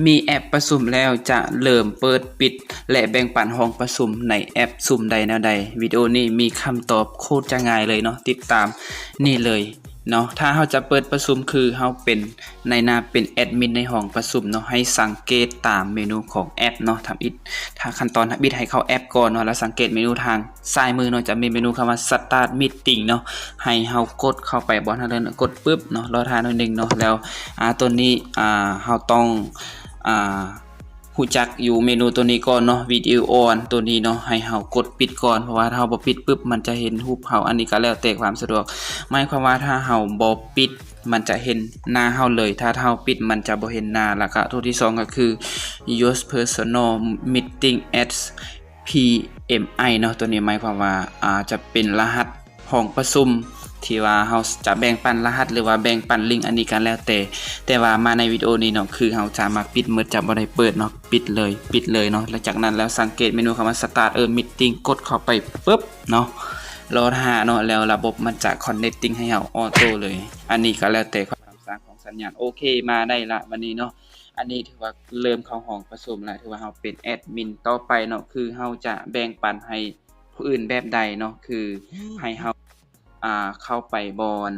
ມີແອັບປະຊຸມແລ້ວຈະເລີ່ມເປີດປິດ ແລະ ແບ່ງປັນຫ້ອງປະຊຸມໃນແອັບຊຸມໃດແນວໃດ? ວິດີໂອນີ້ມີຄຳຕອບໂຄດຈະງ່າຍເລີຍເນາະ, ຕິດຕາມນີ້ເລີຍເນາະ. ຖ້າເຮົາຈະເປີດປະຊຸມ ຄືເຮົາເປັນໃນນາມເປັນແອັດມິນໃນຫ້ອງປະຊຸມເນາະ, ໃຫ້ສັງເກດຕາມເມນູຂອງແອັບເນາະ. ທຳອິດ ຖ້າຂັ້ນຕອນທຳອິດໃຫ້ເຂົ້າແອັບກ່ອນເນາະ, ແລ້ວສັງເກດເມນູທາງ ຊ້າຍມືເນາະ ຈະມີເມນູຄຳວ່າ Start Meeting ເນາະ, ໃຫ້ເຮົາກົດເຂົ້າໄປບ່ອນນັ້ນເລີຍ, ກົດປຶບເນາະ, ລໍຖ້າໜ້ອຍໜຶ່ງເນາະ. ແລ້ວ ອາ ຕົວນີ້ ອາ ເຮົາຕ້ອງ ອາ ຮູ້ຈັກຢູ່ເມນູຕົວນີ້ກ່ອນເນາະ, Video On ຕົວນີ້ເນາະ, ໃຫ້ເຮົາກົດປິດກ່ອນ, ເພາະວ່າຖ້າເຮົາບໍ່ປິດປຶບ ມັນຈະເຫັນຮູບເຮົາ. ອັນນີ້ກໍແລ້ວແຕ່ຄວາມສະດວກ, ໝາຍຄວາມວ່າຖ້າເຮົາບໍ່ປິດ ມັນຈະເຫັນໜ້າເຮົາເລີຍ, ຖ້າເຮົາປິດ ມັນຈະບໍ່ເຫັນໜ້າ. ແລ້ວກໍຕົວທີສອງກໍຄື Your Personal Meeting as ພີເອັມໄອ ເນາະ, ຕົວນີ້ໝາຍຄວາມວ່າ ອາ ຈະເປັນລະຫັດຫ້ອງປະຊຸມ ທີ່ວ່າເຮົາຈະແບ່ງປັນລະຫັດ ຫຼືວ່າແບ່ງປັນລິງ ອັນນີ້ກໍແລ້ວແຕ່. ແຕ່ວ່າມາໃນວິດີໂອນີ້ເນາະ ຄືເຮົາສາມາດປິດໝົດ, ຈະບໍ່ໄດ້ເປີດເນາະ, ປິດເລີຍ, ປິດເລີຍເນາະ. ແລ້ວຈາກນັ້ນແລ້ວສັງເກດເມນູຄຳວ່າ Start a Meeting ກົດເຂົ້າໄປປຶບເນາະ, ລໍຖ້າເນາະ, ແລ້ວລະບົບມັນຈະ Connecting ໃຫ້ເຮົາ Auto ເລີຍ. ອັນນີ້ກໍແລ້ວແຕ່ຄວາມສາມາດຂອງສັນຍານ. ໂອເຄ ມາໄດ້ລະບັດນີ້ເນາະ. ອັນນີ້ຖືວ່າເລີ່ມເຂົ້າຫ້ອງປະຊຸມແລ້ວ, ຖືວ່າເຮົາເປັນແອັດມິນ. ຕໍ່ໄປເນາະ ຄືເຮົາຈະແບ່ງປັນໃຫ້ຜູ້ອື່ນແບບໃດເນາະ, ຄືໃຫ້ເຮົາ ອ່າ ເຂົ້າໄປບ່ອນ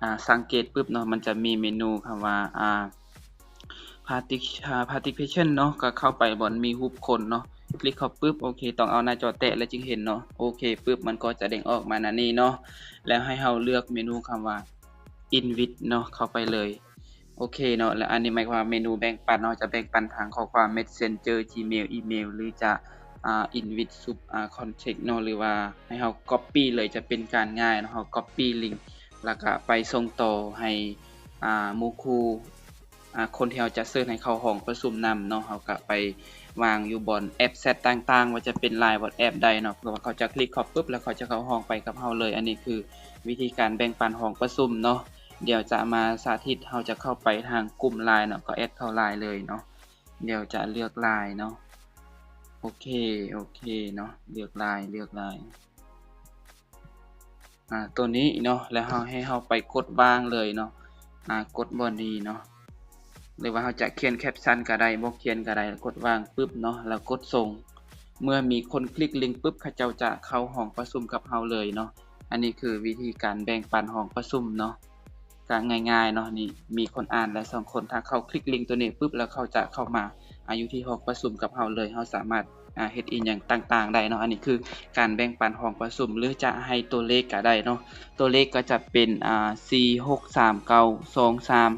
ອ່າ ສັງເກດປຶບເນາະ, ມັນຈະມີເມນູຄຳວ່າ ອ່າ Partic- ອ່າ Participation ເນາະ, ກໍເຂົ້າໄປບ່ອນມີຮູບຄົນເນາະ, ຄລິກເຂົ້າປຶບ ໂອເຄ ຕ້ອງເອົາໜ້າຈໍແຕະແລ້ວຈຶ່ງເຫັນເນາະ. ໂອເຄ ປຶບ ມັນກໍຈະເດ້ງອອກມາໜ້ານີ້ເນາະ, ແລ້ວໃຫ້ເຮົາເລືອກເມນູຄຳວ່າ Invite ເນາະ, ເຂົ້າໄປເລີຍ. ໂອເຄເນາະ, ແລະ ອັນນີ້ໝາຍຄວາມວ່າເມນູແບ່ງປັນເນາະ, ຈະແບ່ງປັນທາງຂໍ້ຄວາມ Messenger, Gmail, ອີເມວ ຫຼືຈະ ອ່າ Invite ຊຸບ ອ່າ Contact ເນາະ, ຫຼືວ່າໃຫ້ເຮົາ Copy ເລີຍ ຈະເປັນການງ່າຍເນາະ. ເຮົາ Copy ລິງ ແລ້ວກະໄປສົ່ງຕໍ່ໃຫ້ ອ່າ ໝູ່ຄູ່ ອ່າ ຄົນທີ່ເຮົາຈະເຊີນໃຫ້ເຂົ້າຫ້ອງປະຊຸມນຳເນາະ. ເຮົາກະໄປວາງຢູ່ບ່ອນແອັບແຊັດຕ່າງໆ, ວ່າຈະເປັນ Line WhatsApp ໃດເນາະ, ເພື່ອວ່າເຂົາຈະຄລິກເຂົ້າປຶບ ແລ້ວເຂົາຈະເຂົ້າຫ້ອງໄປກັບເຮົາເລີຍ. ອັນນີ້ຄືວິທີການແບ່ງປັນຫ້ອງປະຊຸມເນາະ. ດຽວຈະມາສາທິດ ເຮົາຈະເຂົ້າໄປທາງກຸ່ມ Line ເນາະ, ກໍແອັດເຂົ້າ Line ເລີຍເນາະ. ດຽວຈະເລືອກ Line ເນາະ. ໂອເຄ ໂອເຄເນາະ, ເລືອກ Line ເລືອກ Line ອາ ຕົວນີ້ເນາະ, ແລ້ວເຮົາ ໃຫ້ເຮົາໄປກົດວາງເລີຍເນາະ, ອາ ກົດບ່ອນນີ້ເນາະ, ຫຼືວ່າເຮົາຈະຂຽນແຄບຊັນກໍໄດ້, ບໍ່ຂຽນກໍໄດ້, ກົດວາງປຶບເນາະ, ແລ້ວກົດສົ່ງ. ເມື່ອມີຄົນຄລິກລິງປຶບ ເຂົາເຈົ້າຈະເຂົ້າຫ້ອງປະຊຸມກັບເຮົາເລີຍເນາະ. ອັນນີ້ຄືວິທີການແບ່ງປັນຫ້ອງປະຊຸມເນາະ. ກະງ່າຍໆເນາະ, ນີ້ມີຄົນອ່ານແລ້ວສອງຄົນ. ຖ້າເຂົາຄລິກລິງຕົວນີ້ປຶບ ແລ້ວເຂົາຈະເຂົ້າມາ ອາ ຢູ່ທີ່ຫ້ອງປະຊຸມກັບເຮົາເລີຍ. ເຮົາສາມາດ ອາ ເຮັດອີ່ຫຍັງຕ່າງໆໄດ້ເນາະ. ອັນນີ້ຄືການແບ່ງປັນຫ້ອງປະຊຸມ ຫຼືຈະໃຫ້ຕົວເລກກະໄດ້ເນາະ. ຕົວເລກກໍຈະເປັນ ອາ ສີ່ຫົກສາມເກົ້າສອງສາມ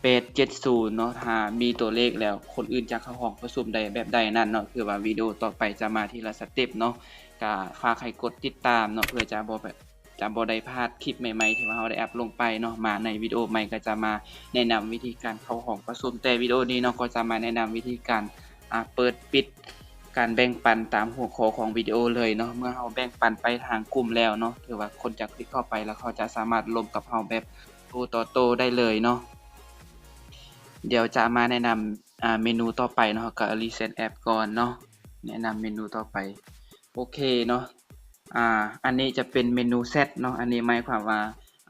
ແປດເຈັດສູນເນາະ. ຖ້າມີຕົວເລກແລ້ວ ຄົນອື່ນຈະເຂົ້າຫ້ອງປະຊຸມໄດ້ແບບໃດນັ້ນເນາະ. ຄືວ່າວິດີໂອຕໍ່ໄປຈະມາທີລະສະເຕັບເນາະ. ກະຝາກໃຫ້ກົດຕິດຕາມເນາະ ເພື່ອຈະບໍ່ ຈະບໍ່ໄດ້ພາດຄລິບໃໝ່ໆທີ່ວ່າເຮົາໄດ້ອັບລົງໄປເນາະ. ມາໃນວິດີໂອໃໝ່ກໍຈະມາແນະນຳວິທີການເຂົ້າຫ້ອງປະຊຸມ, ແຕ່ວິດີໂອນີ້ເນາະ ກໍຈະມາແນະນຳວິທີການ ອາ ເປີດປິດ ການແບ່ງປັນຕາມຫົວຂໍ້ຂອງວິດີໂອເລີຍເນາະ. ເມື່ອເຮົາແບ່ງປັນໄປທາງກຸ່ມແລ້ວເນາະ, ຖືວ່າຄົນຈະຄລິກເຂົ້າໄປ ແລ້ວເຂົາຈະສາມາດລົມກັບເຮົາແບບໂຕຕໍ່ໂຕໄດ້ເລີຍເນາະ. ດຽວຈະມາແນະນຳ ອາ ເມນູຕໍ່ໄປເນາະ, ເຮົາກໍ Reset App ກ່ອນເນາະ, ແນະນຳເມນູຕໍ່ໄປ. ໂອເຄເນາະ, ອາ ອັນນີ້ຈະເປັນເມນູ Chat ເນາະ. ອັນນີ້ໝາຍຄວາມວ່າ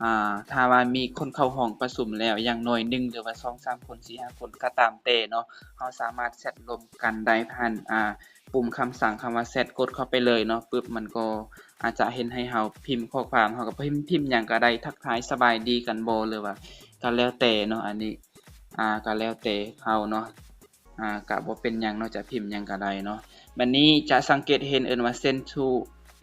ອາ ຖ້າວ່າມີຄົນເຂົ້າຫ້ອງປະຊຸມແລ້ວຢ່າງໜ້ອຍໜຶ່ງ ຫຼືວ່າສອງສາມຄົນ ສີ່ຫ້າຄົນກໍຕາມແຕ່ເນາະ, ເຮົາສາມາດແຊັດລົມກັນໄດ້ຜ່ານ ອາ ປຸ່ມຄຳສັ່ງຄຳວ່າ Chat ກົດເຂົ້າໄປເລີຍເນາະ. ປຶບ ມັນກໍອາດຈະເຮັດໃຫ້ເຮົາພິມຂໍ້ຄວາມ, ເຮົາກໍພິມ ພິມຫຍັງກໍໄດ້, ທັກທາຍສະບາຍດີກັນບໍ່ ຫຼືວ່າກໍແລ້ວແຕ່ເນາະ. ອັນນີ້ ອາ ກໍແລ້ວແຕ່ເຮົາເນາະ. ອາ ກະບໍ່ເປັນຫຍັງເນາະ, ຈະພິມຫຍັງກະໄດ້ເນາະ. ບັດນີ້ຈະສັງເກດເຫັນເອີ້ນວ່າ Send to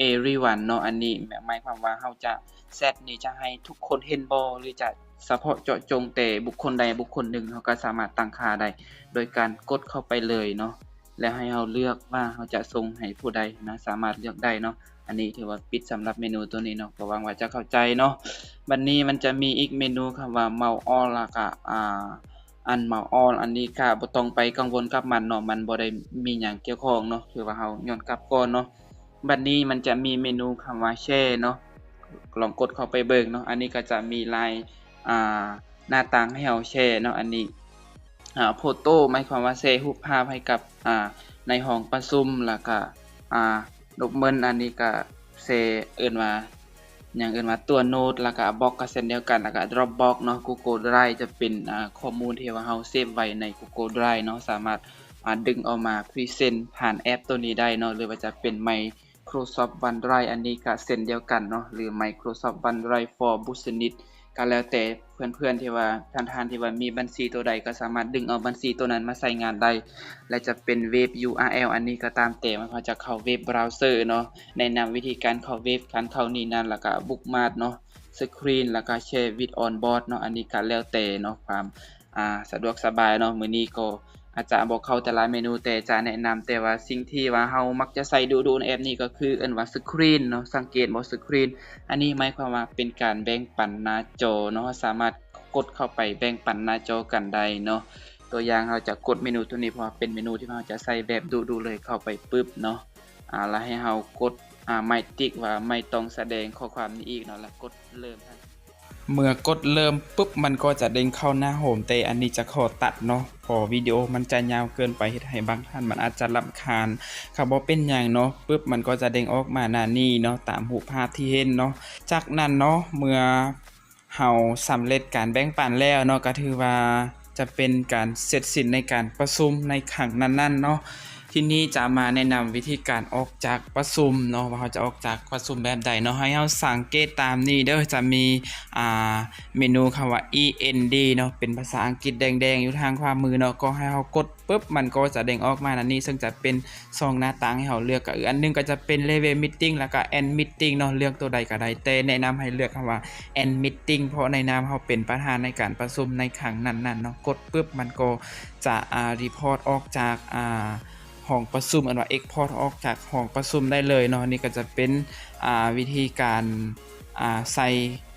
everyone ເນາະ, ອັນນີ້ໝາຍຄວາມວ່າເຮົາຈະ Chat ນີ້ຈະໃຫ້ທຸກຄົນເຫັນບໍ່ ຫຼືຈະສະເພາະເຈາະຈົງແຕ່ບຸກຄົນໃດບຸກຄົນໜຶ່ງ, ເຮົາກະສາມາດຕັ້ງຄ່າໄດ້ໂດຍການກົດເຂົ້າໄປເລີຍເນາະ, ແລ້ວໃຫ້ເຮົາເລືອກວ່າເຮົາຈະສົ່ງໃຫ້ຜູ້ໃດນະ, ສາມາດເລືອກໄດ້ເນາະ. ອັນນີ້ຖືວ່າປິດສຳລັບເມນູຕົວນີ້ເນາະ, ກໍຫວັງວ່າຈະເຂົ້າໃຈເນາະ. ບັດນີ້ມັນຈະມີອີກເມນູຄຳວ່າ Mail All ລະກະ ອາ Unmail All ອັນນີ້ກະບໍ່ຕ້ອງໄປກັງວົນກັບມັນເນາະ, ມັນບໍ່ໄດ້ມີຫຍັງກ່ຽວຂ້ອງເນາະ, ຖືວ່າເຮົາຍ້ອນກັບກ່ອນເນາະ. ບັດນີ້ມັນຈະມີເມນູຄຳວ່າ Share ເນາະ, ລອງກົດເຂົ້າໄປເບິ່ງເນາະ. ອັນນີ້ກໍຈະມີຫຼາຍ ອາ ໜ້າຕ່າງໃຫ້ເຮົາແຊເນາະ. ອັນນີ້ ອາ ໂຟໂຕ້ ໝາຍຄວາມວ່າແຊຮູບພາບໃຫ້ກັບ ອາ ໃນຫ້ອງປະຊຸມ, ແລ້ວກະ ອາ ໂດກເມັນ ອັນນີ້ກະແຊ ເອີ້ນວ່າ ຫຍັງເອີ້ນວ່າຕົວໂນ້ດ ແລ້ວກະບລັອກກໍເຊັ່ນດຽວກັນ ແລ້ວກະດຣອບບັອກເນາະ ກູໂກດຣາຍຈະເປັນ ອາ ຂໍ້ມູນທີ່ວ່າເຮົາເຊບໄວ້ໃນກູໂກດຣາຍເນາະ ສາມາດ ອາ ດຶງເອົາມາພຣີເຊັນຜ່ານແອັບໂຕນີ້ໄດ້ເນາະ ຫຼືວ່າຈະເປັນໄມໂຄຣຊອບວັນດຣາຍ ອັນນີ້ກະເຊັ່ນດຽວກັນເນາະ ຫຼືໄມໂຄຣຊອບວັນດຣາຍ for Business ກະແລ້ວແຕ່ເພື່ອນໆທີ່ວ່າ ທ່ານໆທີ່ວ່າມີບັນຊີໂຕໃດກໍສາມາດດຶງເອົາບັນຊີໂຕນັ້ນມາໃຊ້ງານໄດ້ ແລະຈະເປັນເວັບ URL ອັນນີ້ກໍຕາມແຕ່ວ່າເຮົາຈະເຂົ້າເວັບບຣາວເຊີເນາະ ແນະນຳວິທີການເຂົ້າເວັບ ການເຂົ້ານີ້ນັ້ນ ແລ້ວກະບຸກມາກເນາະ screen ແລ້ວກະ share with on board ເນາະ ອັນນີ້ກະແລ້ວແຕ່ເນາະ ຄວາມ ອ່າ ສະດວກສະບາຍເນາະ ມື້ນີ້ກໍອາດຈະບໍ່ເຂົ້າແຕ່ລະເມນູ ແຕ່ຈະແນະນຳແຕ່ວ່າສິ່ງທີ່ວ່າເຮົາມັກຈະໃຊ້ດຸໆໃນແອັບນີ້ກໍຄືເອີ້ນວ່າ screen ເນາະ ສັງເກດບໍ່ screen ອັນນີ້ໝາຍຄວາມວ່າເປັນການແບ່ງປັນໜ້າຈໍເນາະ ເຮົາສາມາດກົດເຂົ້າໄປແບ່ງປັນໜ້າຈໍກັນໄດ້ເນາະ ຕົວຢ່າງເຮົາຈະກົດເມນູໂຕນີ້ ເພາະວ່າເປັນເມນູທີ່ເຮົາຈະໃຊ້ແບບດຸໆເລີຍ ເຂົ້າໄປປຶບເນາະ ອາ ແລ້ວໃຫ້ເຮົາກົດ ອາ ໄມຕິກວ່າໄມ່ຕ້ອງສະແດງຂໍ້ຄວາມນີ້ອີກເນາະ ແລ້ວກົດເລີ່ມ ເມື່ອກົດເລີ່ມປຶບ ມັນກໍຈະເດ້ງເຂົ້າໜ້າໂຮມ ແຕ່ອັນນີ້ຈະຂໍຕັດເນາະ ເພາະວິດີໂອມັນຈະຍາວເກີນໄປ ເຮັດໃຫ້ບາງທ່ານມັນອາດຈະລຳຄານ ກໍບໍ່ເປັນຫຍັງເນາະ ປຶບ ມັນກໍຈະເດ້ງອອກມາໜ້ານີ້ເນາະ ຕາມຮູບພາບທີ່ເຫັນເນາະ ຈາກນັ້ນເນາະ ເມື່ອເຮົາສຳເລັດການແບ່ງປັນແລ້ວເນາະ ກໍຖືວ່າ ຈະເປັນການເສັດສິ້ນໃນການປະຊຸມໃນຄັ້ງນັ້ນໆເນາະ ທີນີ້ຈະມາແນະນຳວິທີການອອກຈາກປະຊຸມເນາະ ວ່າເຮົາຈະອອກຈາກປະຊຸມແບບໃດເນາະ ໃຫ້ເຮົາສັງເກດຕາມນີ້ເດີ ຈະມີ ອ່າ ເມນູຄຳວ່າ END ເນາະ ເປັນພາສາອັງກິດແດງໆຢູ່ທາງຂວາມືເນາະ ກໍໃຫ້ເຮົາກົດປຶບ ມັນກໍຈະເດ້ງອອກມາໜ້ານີ້ ເຊິ່ງຈະເປັນ ສອງໜ້າຕ່າງໃຫ້ເຮົາເລືອກ ກໍຄືອັນໜຶ່ງກໍຈະເປັນ Level Meeting ແລ້ວກໍ End Meeting ເນາະ ເລືອກໂຕໃດກໍໄດ້ ແຕ່ແນະນຳໃຫ້ເລືອກຄຳວ່າ End Meeting ເພາະໃນນາມເຮົາເປັນປະທານໃນການປະຊຸມໃນຄັ້ງນັ້ນໆເນາະ ກົດປຶບ ມັນກໍຈະ ອາ report ອອກຈາກ ອາ ຫ້ອງປະຊຸມ ເອີ້ນວ່າ export ອອກຈາກຫ້ອງປະຊຸມໄດ້ເລີຍເນາະ ນີ້ກໍຈະເປັນ ອາ ວິທີການ ອາ ໃສ່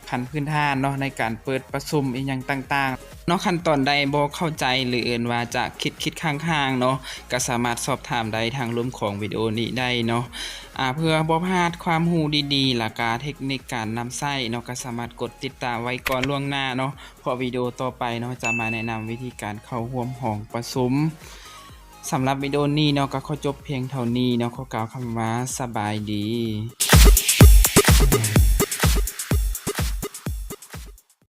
ຂັ້ນພື້ນຖານເນາະ ໃນການເປີດປະຊຸມອີ່ຫຍັງຕ່າງໆເນາະ ຂັ້ນຕອນໃດບໍ່ເຂົ້າໃຈ ຫຼື ເອີ້ນວ່າຈະຄິດໆຄ້າງໆເນາະ ກໍສາມາດສອບຖາມໄດ້ທາງລຸ່ມຂອງວິດີໂອນີ້ໄດ້ເນາະ ອາ ເພື່ອບໍ່ພາດຄວາມຮູ້ດີໆ ແລ້ວກະເທັກນິກການນຳໃຊ້ເນາະ ກໍສາມາດກົດຕິດຕາມໄວ້ກ່ອນລ່ວງໜ້າເນາະ ເພາະວິດີໂອຕໍ່ໄປເນາະ ຈະມາແນະນຳວິທີການເຂົ້າຮ່ວມຫ້ອງປະຊຸມ ສຳລັບວິດີໂອນີ້ເນາະ ກໍຂໍຈົບພຽງເທົ່ານີ້ເນາະ ຂໍກ່າວຄຳວ່າສະບາຍດີ.